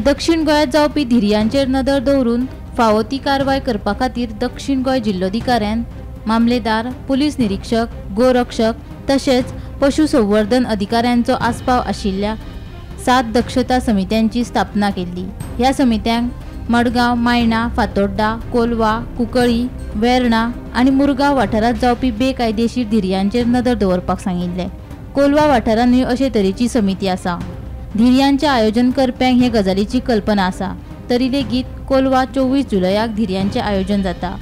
दक्षिण गोंयांत जावपी धिरयांचेर नदर दवरून फावो ती कारवाय करपा खातीर दक्षिण गोंय जिल्लोधिकाऱ्यान मामलेदार, पुलीस निरीक्षक, गोरक्षक तशेंच पशुसंवर्धन अधिकाऱ्यांचो आस्पाव आशिल्ल्या 7 दक्षता समित्यांची स्थापना केल्ली. ह्या समित्यांक मडगांव, मायणा, फातोड्डा, कोलवा, कुंकळी, वेर्णा आनी मुरगांव वाठारांत जावपी बेकायदेशीर धिरयांचेर नदर दवरपाक सांगिल्लें. कोलवा वाठारांतूय अशे तरेची समिती आसा. धिरयांचें आयोजन करप्यांक हे गजालीची कल्पना आसा, तरी लेगीत कोलवा 24 जुलयाक धिरयांचें आयोजन जाता.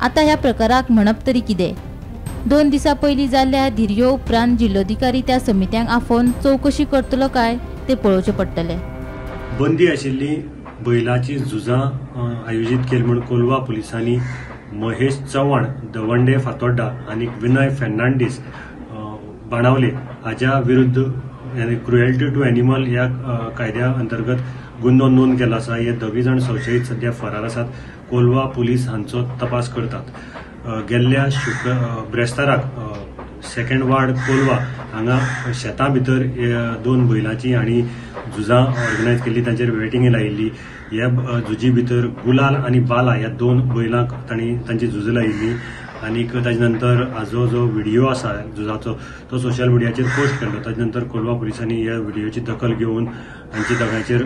आतां ह्या प्रकाराक म्हणप तरी कितें? 2 दिसां पयलीं जाल्ल्या धिरयो उपरांत जिल्लोधिकारी त्या समित्यांक आफोवन चवकशी करतलो काय तें पळोवचें पडटलें. बंदी आशिल्ली बैलाची झुजां आयोजीत केली म्हूण कोलवा पुलिसांनी महेश चव्हाण दवंडे फातोड्डा आनी विनय फेर्नांडीस बाणावले हाज्या विरुद्ध क्रुएल्टी टू एनिमल ह्या कायद्या अंतर्गत गुन्हो नोंद केला आसा. हे दोगूय जाण संशयीत सद्या फरार आसात. कोलवा पुलीस हांचो तपास करतात. गेल्ल्या ब्रेस्ताराक सेकंड वार्ड कोलवा हांगा शेतां भितर 2 बैलांची आनी झुजां ऑर्गनायज केल्ली, तांचेर वेटिंग लायिल्ली. ह्या झुजी भितर गुलाल आनी बाला ह्या 2 बैलांक तांणी तांची झुजां लायिल्ली आनीक ताजे नंतर हाजो जो व्हिडिओ आसा झुजाचो तो सोशल मिडियाचेर पोस्ट केल्लो. ताजे नंतर कोलवा पुलिसांनी ह्या व्हिडिओची दखल घेवन हांची दोगांचेर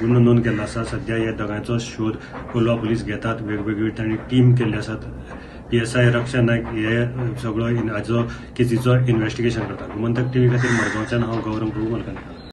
गुन्हो नोंद केल्लो आसा. सद्या ह्या दोगांचो शोध कोलवा पुलीस घेतात. वेगवेगळी तांणी टीम केल्ली आसात. PSI रक्षा नायक हे सगळो हाजो केसीचो इन्वेस्टिगेशन करतात. गोमंतक टीव्ही खातीर मडगांवच्यान हांव गौरव प्रभू मलकानी.